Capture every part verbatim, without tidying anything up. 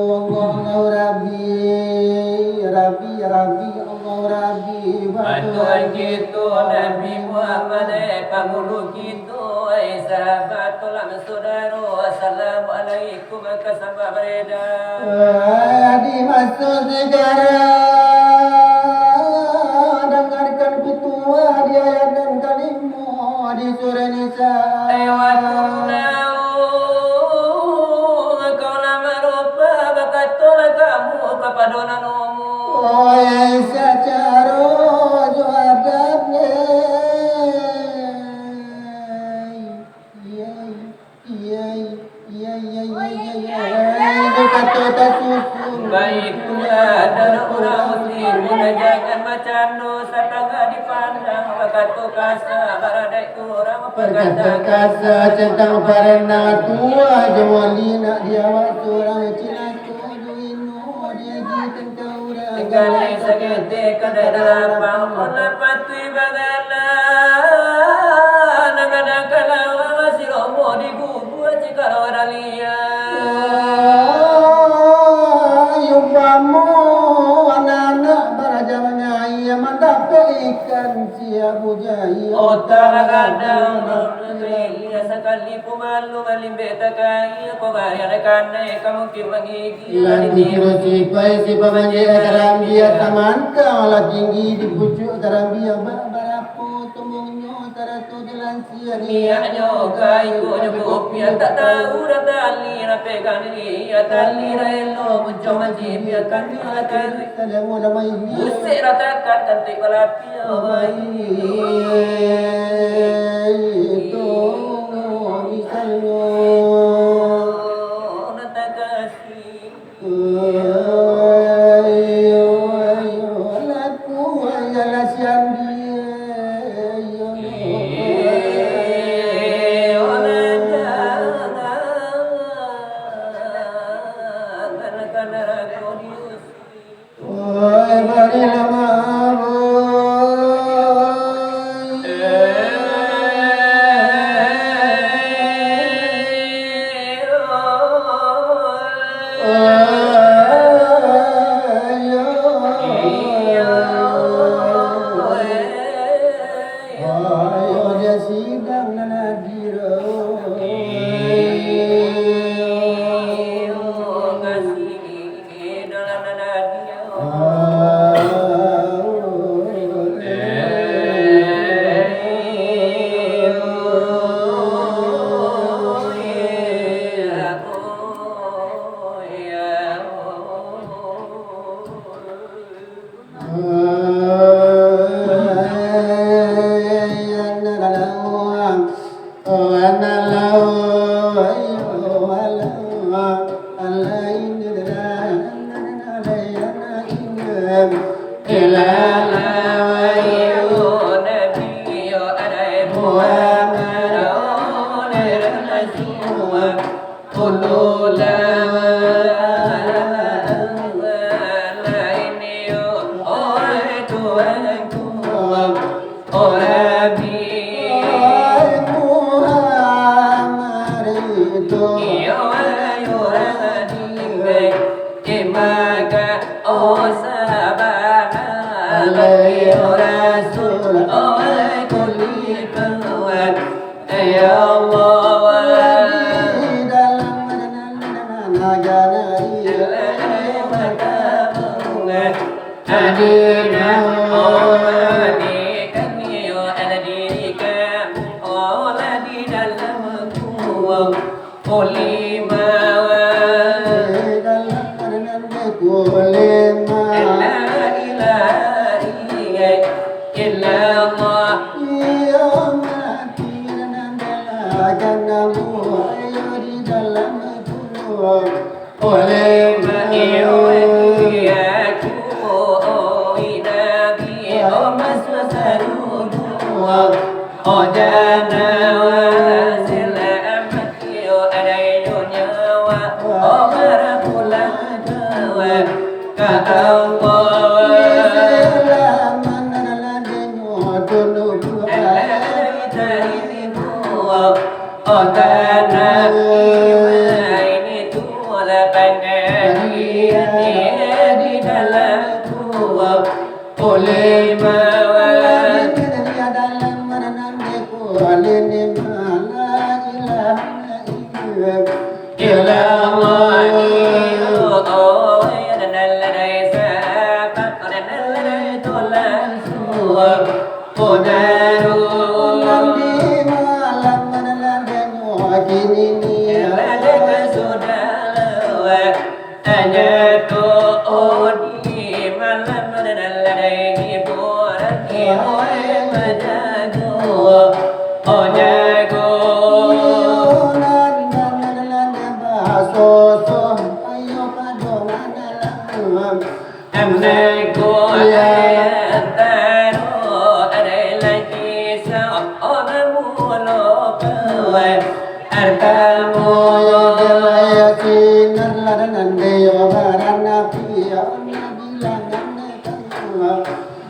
Allahu Rabbi, Rabbi, Rabbi, Allahu Rabbi, bantuan kito, Nabi Muhammad, eh, pangulu kito, eh, sahabat, tulang, saudaro, assalamualaikum, kasambah bareda. Eh, di maso sakarang, dangarkan pituah di ayat nan kalimo di surah Nisa. Kau lah marupa, bakatolah kamu kapado nan umur. Oi, sacaro jo adat, eh. Iya, iya, iya, iya, iya, iya, iya, iya, iya, kato tasusun. Baiklah, anak urang muslim, jangan bacando satangah dipandang, bakato kasa, baradaik urang, perkataan kasa, centang parenang, tuah jo wali nak di awak surang, cilako jo ino, diagikan ka urang. Tinggalai saketek ka dalam lapang, lapang tu bagana, nak kadang kalau masih romo di gubua, cik kalau dah lian. Umpamo anak-anak baraja mangaia, mandapek ikan siap bujai. Otak kadang, sakali pun malu malimbek takai, kok bariak kanai ka mungkin mangigi. Lah dikiro sipai, sipai manjek karambia, samantang lah tinggi di pucuak karambia, ba-, barapo tombuangnyo sarato jo lansia. Niaknyo ka iko nyo kopi, tak tahu dah tali, dah pegang diri, tali dah elok, muncung mancin, biarkan nyo lah tarik. Salamu dah main. Musik ratakan, kantik balapi. Oi, barilah maaf, oi.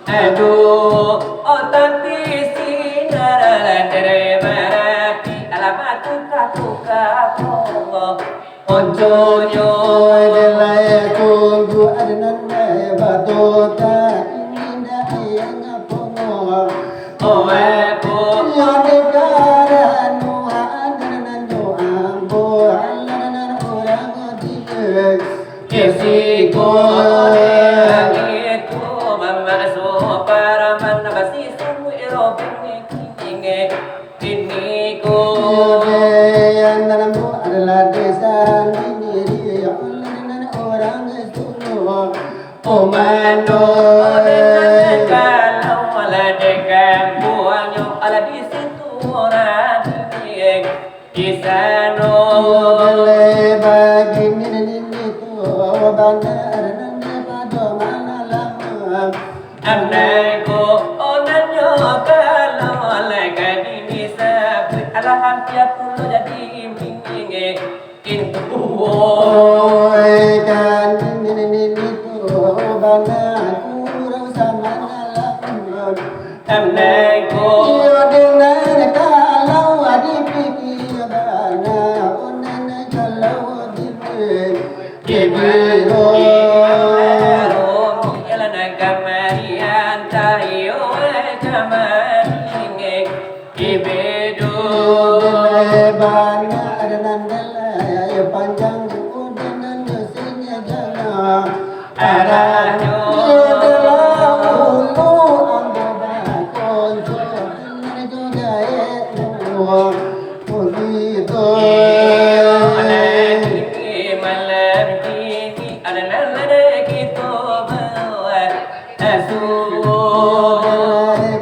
Aduh, otak di sinar lah dari marapi, alamat tukar-tukar, Allah. Onconyo, adelai tunggu adenan dai batuta, ini ndak iya ngapongo. Owe po. Yo dekaran mua adenan jo ambo, adenan urang tiga. Kesiko. Itu mama so paraman basi sungguh robin tinggi. Ini ko. Nan ambo adalah desa Niniria, oleh nan urang Sulu. Omano. Kalau lah di kampuangnyo, alah di situ urang di sano. Bagi Nini tu, bana nan di pado malalam. Andai ko onanyo kalau lai ka disabuik, alah hampia pulo jadi mingge. Itu, oi, kan nini-nini tu bana kurang sama dalam. Andai ko iyo dengar kalau dipikir bana, onan kalau dipikir. Kibiro. Iyo, ialah nan kamari antah iyo kamari. Kibiro. Bana ada nan dalai panjang, udah nan singa jana. Arahnyo. Iyo dalam ulu ambo bakonco, nan juga ilmu. Iyo, malam kini, malam kini, ada nan ladai kito bawa.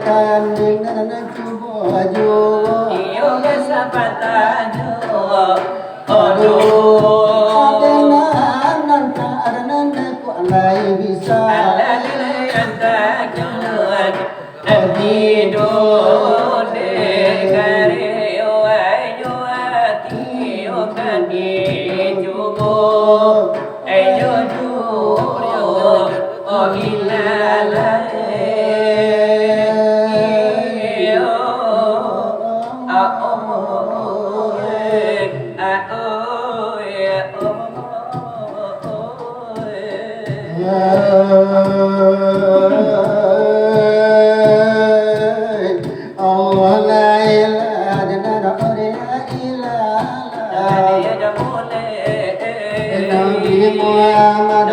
Kandingan cubo juo. Iyo, kesempatan juo. Aduh. Ada nan, nan tak ada nan kok lai bisa. Ada nan tak juo. Hidup dek kareo ayo ati, oh, kan dicubo. Ayo juo, oh, ilalah, eh, oh, ah, oh, eh, ah, oh, eh, oh, oh, eh. Allah, la ilaha illallah. Nabi Muhammad.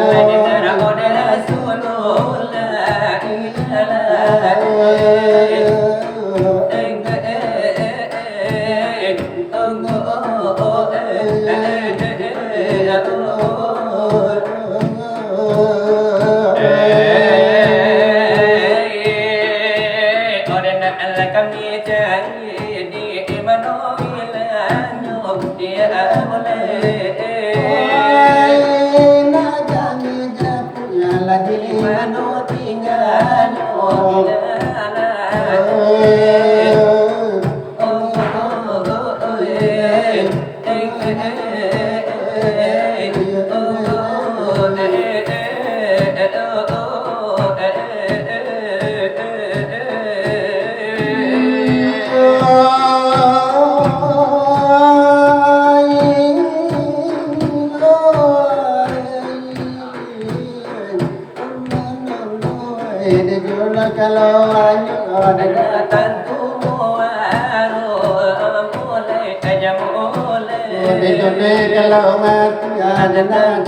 Kalau mati ada nak.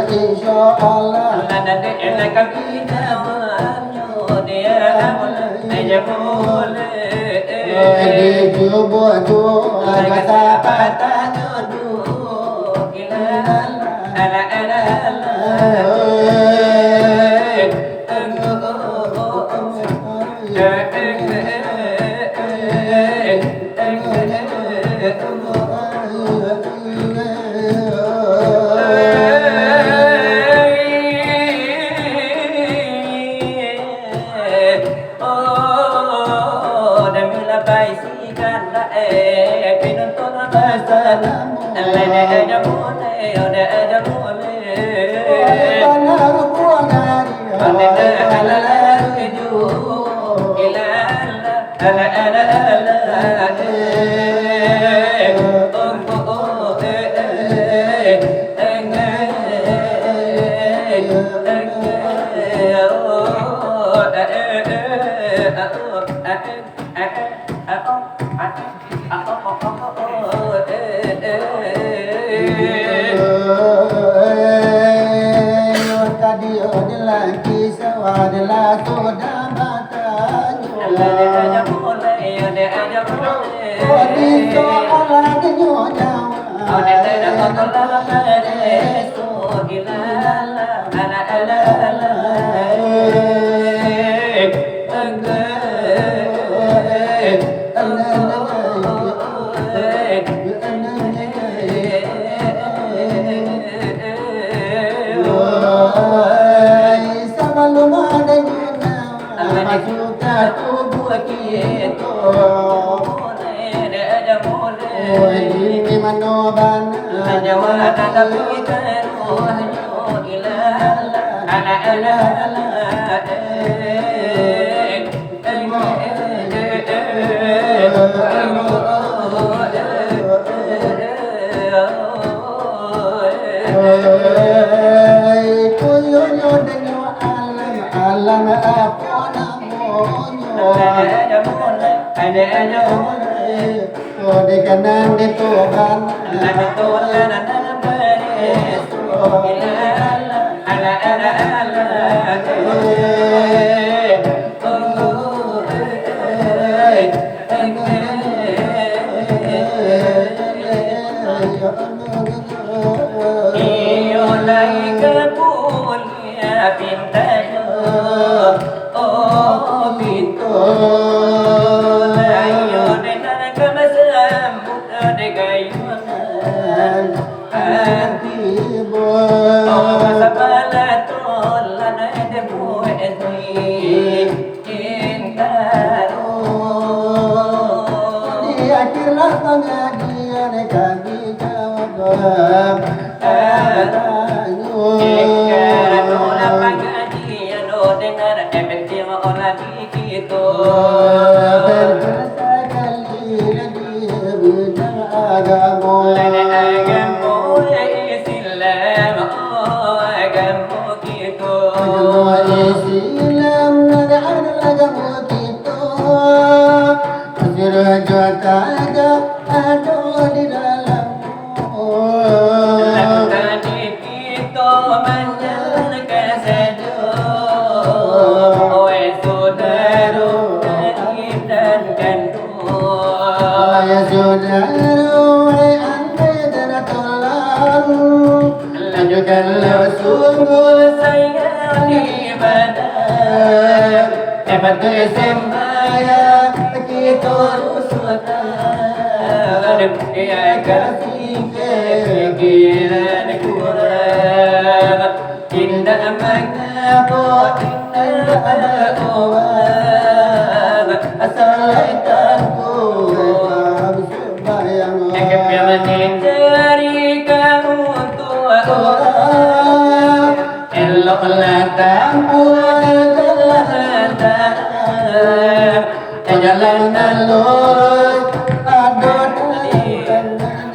Insya Allah. Tadi adalah kisah, adalah sudah batanyo. Tadi soalan nyo jawab. Alam apo namonyo? Kode kanan di Tuhan. Iyo lai ka buliah pintanyo, oh pintu. Ayo dengar ka basambuik dek gayuangan. Di akhirlah pangajian kami jawab aranyo. Kito. Sakali lagi bidang agamo. Agamo Islam, oh, agamo kito. Agamo Islam, agamo kito. Pasir jo tagak ado di dalamnyo. Tadi kito manjalan ka sajo, wahai sudaro, adik nan kanduang. Wahai sudaro, wahai andai dana tulang, lanjutkanlah sungguh sayang ibadah. Hebat tu sumbayang kito rusuhkan. Iyo ka singkek pikiran kurang. Indak mangako, indak ada urang, asal lai tantu sumbayang. Dari kamu tu urang, eloklah tampuah jalan dalam. Jalan nan lurus, ado di tangah.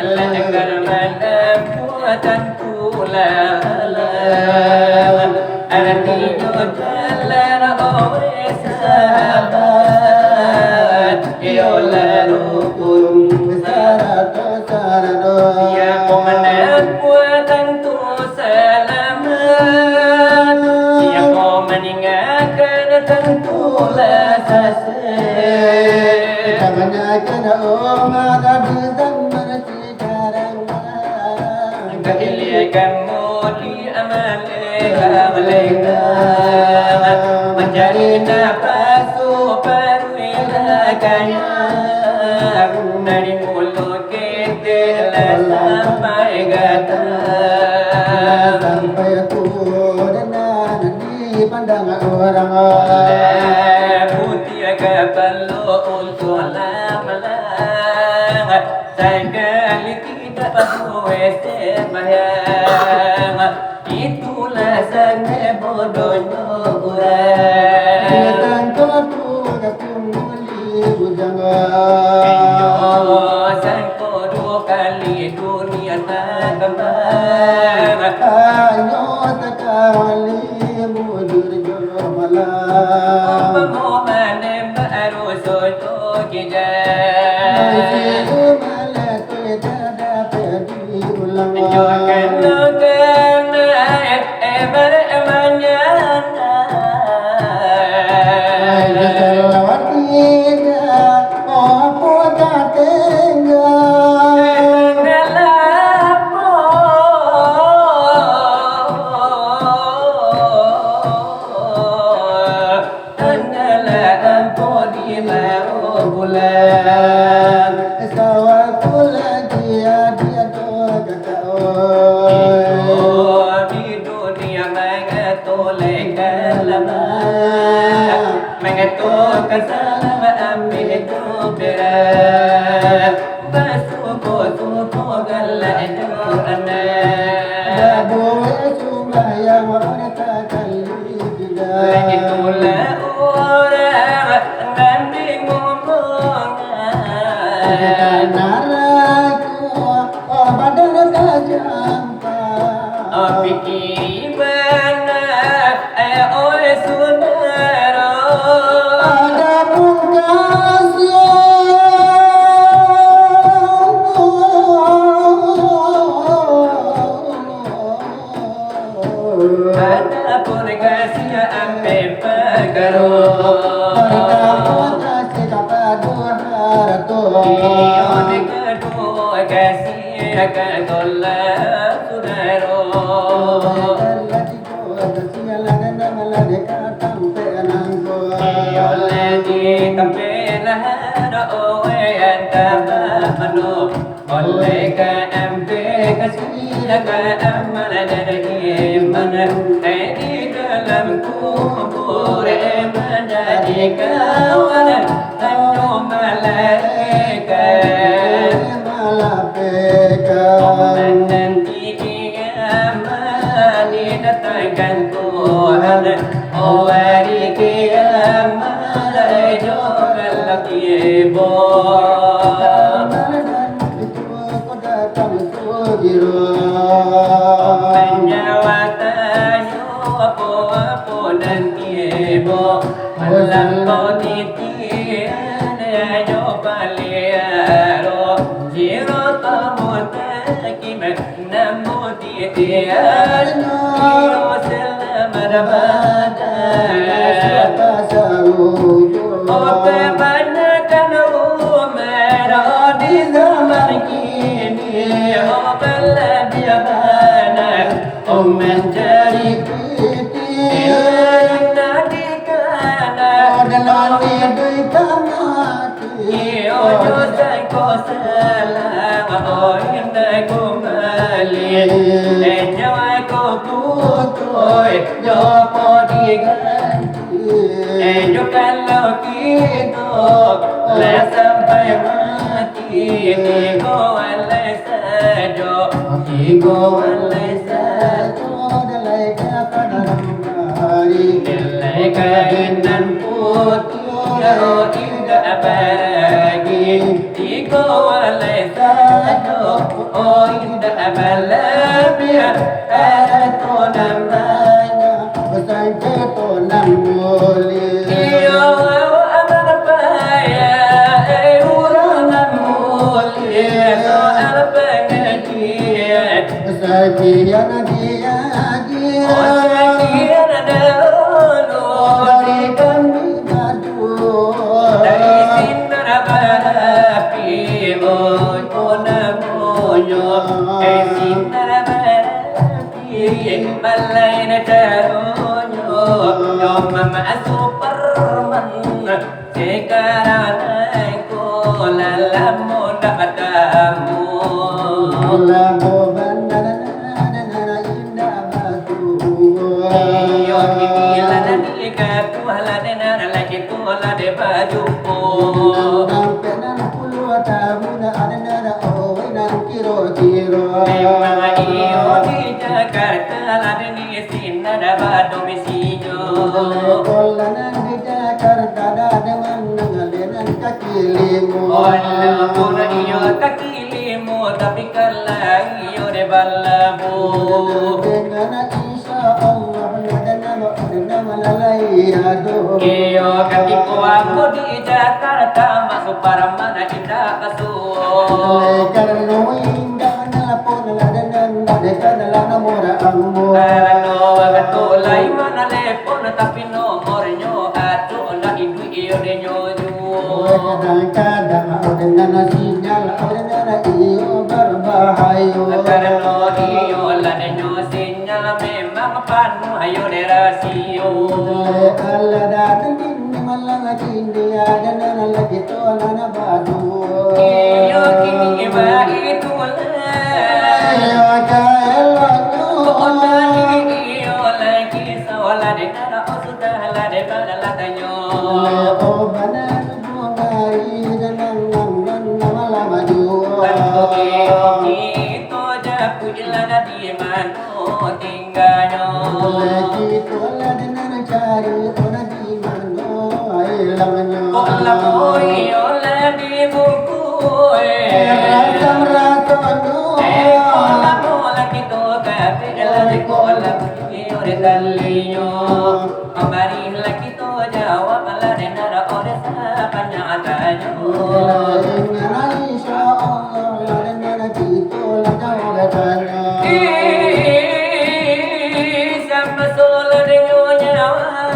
Langkah malampuah tantu lalang. Aratinyo jalan, owe sahabat, iyolah rukun sarato-sarato. Siapo malampuah tantu salamat, siapo maninggakan tantulah sasek. Kabanyakan umat di zaman sakarang, kailiakan mudi amalan. Mancari napasu paruik lah kanyang, dari muluik ketek lah sampai gatang. Sampai tu nan dipandang urang. Lah putiah kapalo untuak lah malang, sakali tidak babuek sembahyang. Itulah sangaik bodohnyo urang. Sangko tu ka tumuli bujang. Iyo, sangko duo kali dunia takambang. Hanyo sakali mujur jo malang. Umpamo manembak ruso jo kijang. Masih malah tu tak dapat diulang. Nyo kano kanai, eh, balik manyana. Ai, salawat indak, oh, apo tak tingga. Tanggal apo? Tanggal apo di laro bulan? Sawa Aku lagi adiak tu kakak, oi. Di dunia mangatulai kalamak, mangatokan salam ambiak jo perak. Basuko-suko galak jo anak. Babuek sumbayang, wan takali. Itulah urang nan di ngomongan. Karano aku, oh, badan tajam. Pikiri bana, eh, oi sudaro. Adapun kasiah, adapun kasiah ampe pagaro. Partamo kasiah kapado harato. Iyo nan kaduo kasiah ka tulang sudaro. Iyo lagi tampek lah ado owe antah mano. Oleh ka ampe ka sini ka amal dari iman. Eh, di dalam kubur, eh, manjadi kawan hanyo malaikat. Malaikat. Mananti kiamat didatangkan Tuhan, oh, hari kiamat jo galak tibo. Manjawab tanyo apo-apo nan tibo, malam kau titian jo paliaro, siro tamu takibat. Namo titian, iyo selamat badan. Oh, kabanyakan umat, oh, di zaman kini, oh, balabiah bana, oh, mancari pitih. Iyo, nan dikana, oh, dalam iduik tangah. Iyo nyo sangko salah, oh, indak kumbali. Eh, nyawa ko putuih, nyo ko diganti. Eh, nyo kalau kito lah sampai mati, tigo alai sajo, tigo alai sajo, dalai ka padang hari. Dalai kainan putiah, oh, indak baragi. Tigo alai sajo, oh, indak balabiah. Arato nan banyak, sancito nan buliah. Iyo, awak nan payah, eh, urang nan buliah, soal pangajian. Sakian diagiah, oh, sakian dahulu dari kami. Dari sinan barapi, oh, ko namonyo. Dari sinan barapi, balain caronyo. Yo Mama Superman, sakarang ko lah lamo ndak batamu. Lamo bana. Iyo, kini lah nan dikatuah lah, dek nan laki tu lah dek bajumpo. Sampai nan puluah tahun ada nan, oh, nan kiro-kiro. Memang iyo di Jakarta lah, dek ni sinan badomisilio. Kalau nan di Jakarta ada nan, dek nan kaki limo. Walaupun iyo kaki limo, tapi kalau iyo dek balabuah. Dengan insya Allah, ada nama, ada nama lalai ado. Iyo, katiko ambo di Jakarta, Mak Suparman indak kasuo. Karano indak nalapon, ada nan, ada nan lah nomor ambo. Karano wakatu lai manalepon, tapi nomornyo ado ndak iduik iyo denyo juo. Kadang-kadang, oh, dengan sinyal, oh, dengan iyo barbahayo. Karano iyo lah denyo sinyal memang panuah iyo dek rasio. Alah datang kini malam kini, ada nan lagi tu nan baduo. Iyo, kini Itulah. Iyo, ka eloknyo. Kok tadi iyo lagi salah dengar, oh, sudahlah dengar lah tanyo. Leo bana bungai, dan nang, nang, nang, nang lama juo. Tantu iyo kito japuik lah di mano tingganyo. Lagi kito lah dengar cari, oh, di mano ilmunyo. Kok lamo iyo lah di buku, eh. Rasam rasonyo. Eh, kok lamo lah kito kabek lah di kolam iyo di talinyo. Marilah kito jawab lah dengar oleh sabanyak tanyo. Insya Allah lah dengar kito lah jawab tanyo. Ih, sama solah denyo nyawa.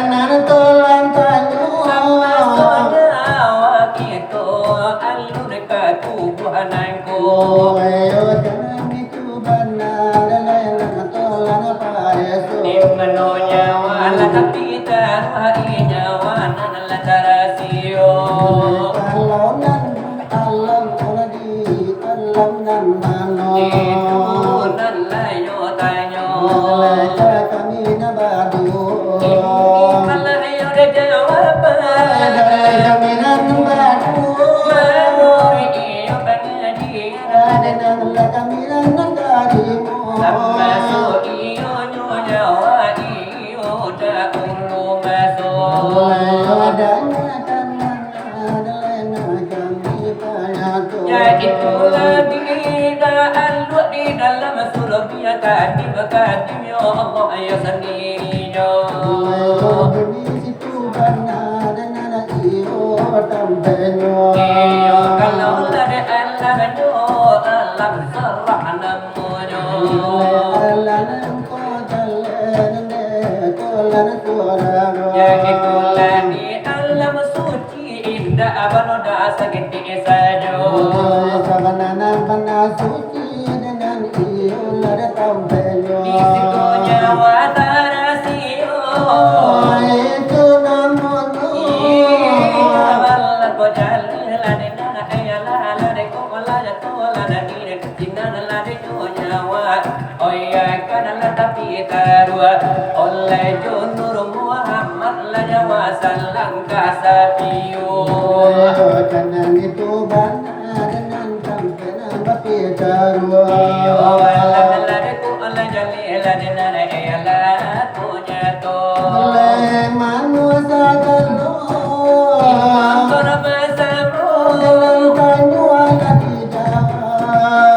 Nan tolan tanyo. Sama solah nyawa kito alun ka tubuah nangko. Iyo, jangan itu bana, dan lain-lain tolan pareso. Di mano nyawa lah tapi taruah, nyawa nan lah tarasio. Kalau nan alam, kalau di alam nan mano. Itu nan layo tanyo. Masalah kami nan badu. Ini malah iyo dah jawaban. Dari kami nan badu. Mano iyo pangajian. Ada nan lah kami nan tarimo. Sama so iyo nyo nyawa iyo dahulu maso. Adanya tanah. Ya itulah bida aluak di dalam sulbiah kadim, kadim yo Allah yo sandirinyo. Iyo, kalau lah di alamnyo, alam sarah namonyo. Ya itulah di alam suci. Indak banoda saketek sajo. Sabana nan bana suci dengan iyo lah datang banyo. Di situ nyawa tarasio. Itu namonyo. Iyo, alah ko jalan lah dengan ayalah lah deko lah jatuh lah dari sinan lah deko nyawa. Oh iya, kan lah tapi taruah oleh jo Nur Muhammad lah nyawa salangkah sapiu. Iyo, kanan itu bana dengan sampai nan bapitaruah. Iyo, alah lah deko lah jaleh lah dengan ayalah ko nyato. Oleh manusia galo. Imam bersama. Dalam tanyo anak tidak.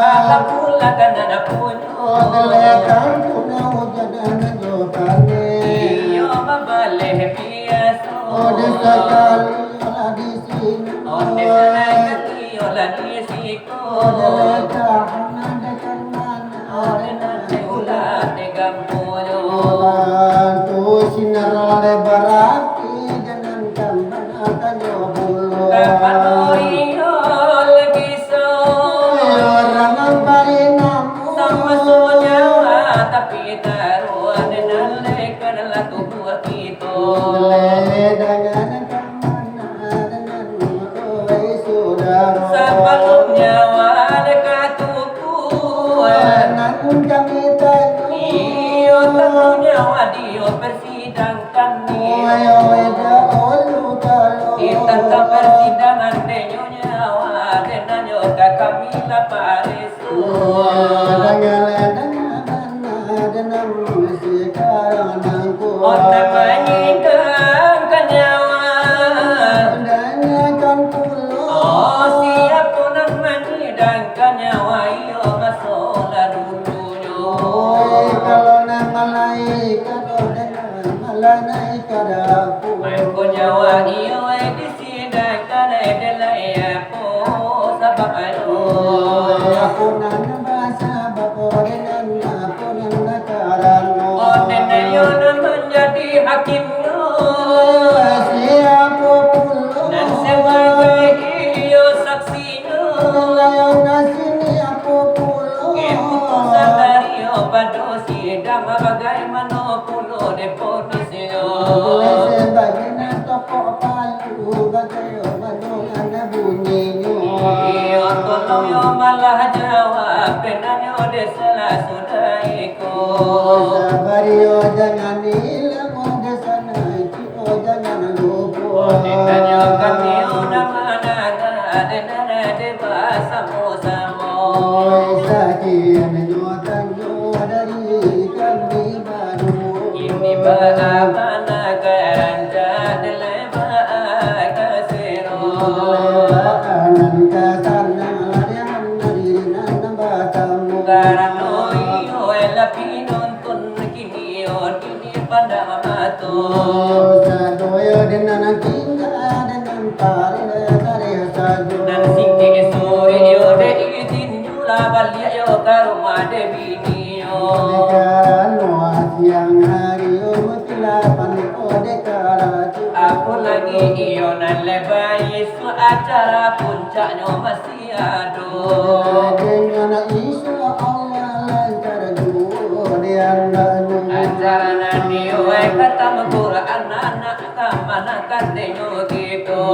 Alah pula kanan punyo. Iyo, babaleh biaso. Onde sakali lah di siko. Onde sakali lah di siko. Onde nan diulah di kampunyo. Bantu sinar oleh barati, jangan tambah tanyo bulu. Kapan iyo lagi so. Urang nan paling namu. Sama-sama nyawa, tapi taruah nan lekan lah tubuah kito. Dengan kamana dengan oi sudaro. Sabalum nyawa leka tubuah. Nan kami tanyo. Iyo, tantu nyawa dio persidangkan ni. Oi, oi, dah, olu, talo. Di tantang persidangan denyo nyawa, denanyo ka kami lah pareso. Onde manyidangkan nyawa. Oh, siapo nan manyidangkan nyawa iyo maso lah dulunyo. Kalau nan malaikat, onde nan malaikat apo. Mangko nyawa iyo, eh, di Sidangkan ado lai apo sabab ado? Apo nan basabab dengan apo nan karano? Onde nan iyo nan manjadi hakimnyo. Siapo pulo? Nan sabagai iyo saksinyo. Layan sini apo pulo? Keputusan dari iyo pado sidang bagaimano pulo dek ponisnyo? Sebagai nan tokok palu, bagaimano nan bunyinyo? Iyo, Yo malah jawab, benanyo dek salah sudah iko. Sabario jangan ilang, oh, dek sana itu, oh, jangan lupo. Oh, dek tanyo kami, oh, nan managah, dek nan dek basamo-samo. Oh, sakian nyo tanyo dari kami baduo. Kini baa bana ka rancak, dek lai baa ka sero. Baa nan ka sanang, larian dari nan basamo. Karano iyo lah pinuntun kini, oh, kini pandang mato. Sadoyo dek nan tingga, dek nan tareh, tareh sajo. Nan singkek sore yo dek izin, yo lah baliak yo ka rumah dek bini yo. Karano siang hari yo, mutilah panik dek karajo. Apo lagi iyo nan lai baisuak, acara puncaknyo masih ado. Dengan insya Allah lancar juo di andaknyo. Acara nan iyo, eh, khatam Quran, anak kamanakan denyo kito.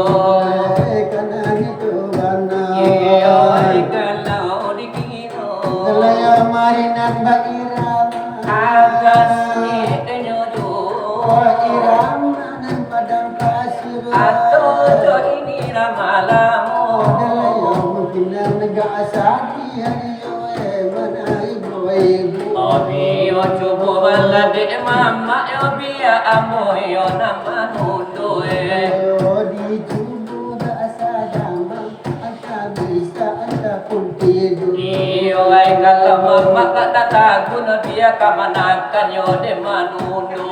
Eh, kana itu bana. Iyo, eh, kalau dikiro. Kalau marinan bairama. Agas ni denyo juo. Irama nan padang pasir. Atau jo ini irama lamo. Dalam pinang negak sadi hari yo, eh, mana ibu-ibu. Obi yo cubo baladek mamak yo, bia ambo yo nan manundo, eh. Yo dicubo dak sadamang, antah bisa, antah pun tidur. Iyo, ai kalau mamak tak tatagun, bia kamanakan yo dek manundo.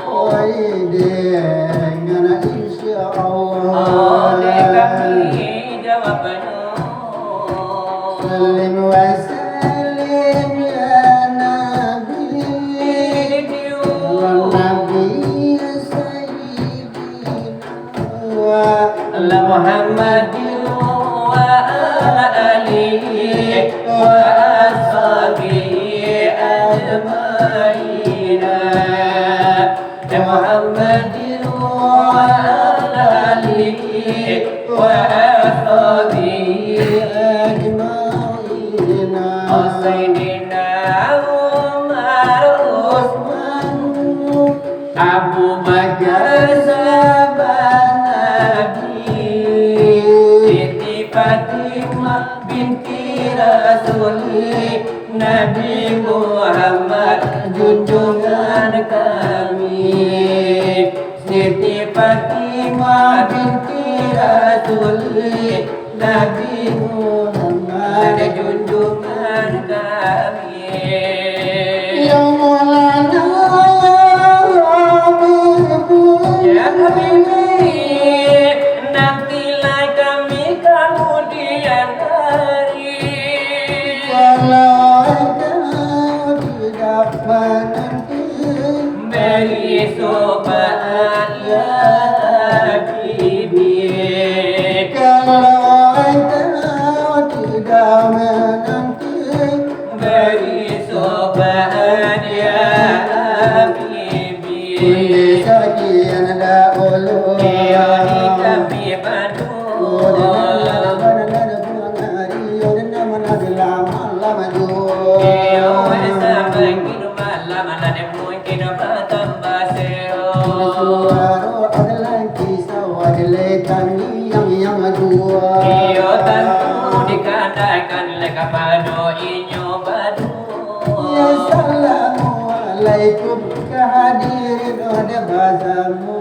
Oi, dengan insya Allah. Oh, dek kami jawabannyo. Sallim wa sallim ya Nabi. Wa Nabi Sayyidina. Ala Muhammadin wa ala alihi wa ashabihi ajmaina. Muhammadin wa ala alihi wa ashabihi ajmaina. Sayyidina Umar, Utsman, Abu Bakar, sahabat Nabi, Siti Fatimah binti Rasuli, Nabi Muhammad junjungan kami. Siti Fatimah binti Rasuli, Nabi Muhammad junjungan kami. Ya Maulana, ya Habibi. Ya Habibi, nantilah kami kamudian hari. Kalau engkau tidak menanti, beri sobaat ya Habibi. Kalau engkau tidak menanti, beri sobaat ya Habibi. Sakian dahulu. Iyo di kami baduo. Iyo, eh, sabangkin malam, lah dek mungkin batambah sero. Suaro adalah kisah, adalah tangiang yang dua. Iyo, tantu dikandakkan lai kapado inyo baduo. Ya, assalamualaikum, ka hadirin ode basamo.